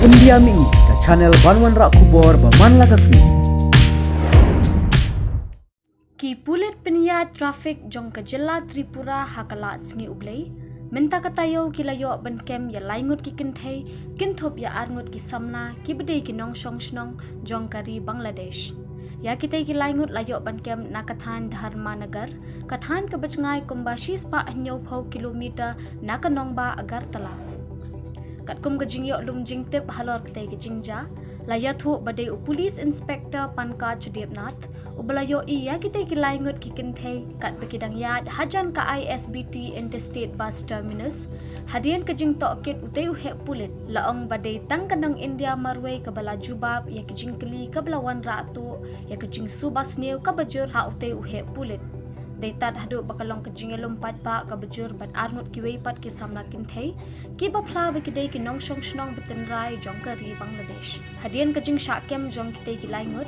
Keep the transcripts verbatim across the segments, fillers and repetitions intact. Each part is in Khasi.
India Mih, ka channel ban wanrah khubor ba man la ka sngi. Ki pulit pynïaid traffic jong ka jylla Tripura ha ka la sngi U Blei. Mynta ka taïew ki la ïoh ban kem ïa lai ngut ki kynthei, kynthup ïa ar ngut ki samla kiba dei ki nongshong shnong jong ka ri Bangladesh. Ïa kitei ki lai ngut la ïoh ban kem na ka thaiñ Dharmanagar, ka thaiñ kaba jngai kumba shispah hynñiewphew kilometer na ka nongbah Agartala. Katkum ka jingïoh lum jingtip halor katei ka jingjia, la ïathuh ba dei u Police Inspector Pankaj Debnath uba la ïohi ïa kitei ki lai ngut ki kynthei katba ki dang ïaid hajan ka I S B T Interstate Bus Terminus. Hadien ka jingtohkit utei u heh pulit, la ong ba dei tang ka nong India marwei kaba la jubab ïa ka jingkylli kaba la wanrah tuh ïa ka jingsuba sniew kaba jur ha utei u heh pulit. Dei tad haduh ba ka long ka jingïalum paidbah kaba jur bad ar ngut kiwei pat ki samla kynthei kiba phla ba ki dei ki nongshong shnong ba tynrai jong ka ri Bangladesh. Hadien ka jingshah kem jong kitei ki lai ngut,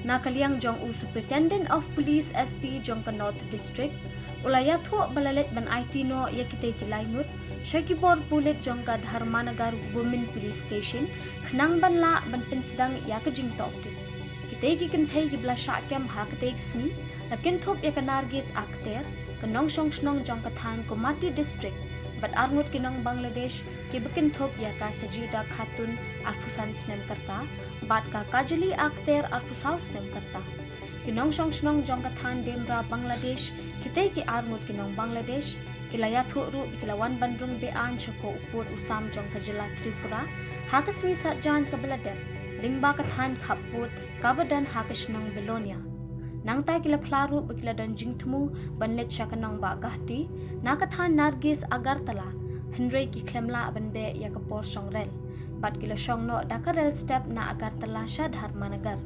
na ka liang jong u Superintendent of Police, S P, jong ka North District, u la ïathuh ba la leit ban aiti noh ïa kitei ki lai ngut sha ki bor pulit jong ka Dharmanagar Women Police Station khnang ban lah ban pynsdang ïa ka jingtohkit. Kitei ki kynthei kiba la shah kem ha katei ka sngi la kynthup ïa ka Nargis Akhter, ka nongshong shnong jong ka thaiñ Gomati District, bad ar ngut ki nong Bangladesh kiba kynthup ïa ka Sajida Khatun, arphew san snem ka rta, bad ka Kajali Akhter, arphew saw snem ka rta. Ki nongshong shnong jong ka thaiñ Demra, Bangladesh, kitei ki ar ngut ki nong Bangladesh ki la ïathuh ruh ba ki la wan ban rung be-aiñ sha ka u pud u sam jong ka jylla Tripura ha ka sngi Saitjaiñ kaba la dep, lyngba ka thaiñ Khappud kaba don ha ka shnong Belonia. Nangta ki la phla ruh ba ki la don jingthmu ban leit sha ka nongbah Guwahati na ka thaiñ Nargis Agartala, hynrei ki khlem lah ban beh ïa ka por shong rel, bad ki la shong noh da ka rel step na Agartala sha Dharmanagar.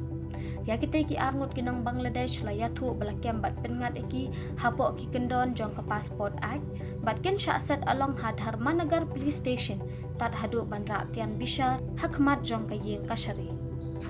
Ïa kitei ki ar ngut ki nong Bangladesh la ïathuh ba la kem bad pynngat ïa ki hapoh ki kyndon jong ka Passport Act, bad kin shah set along ha Dharmanagar Police Station tad haduh ban rah tian bishar ha khmat jong ka ïing kashari.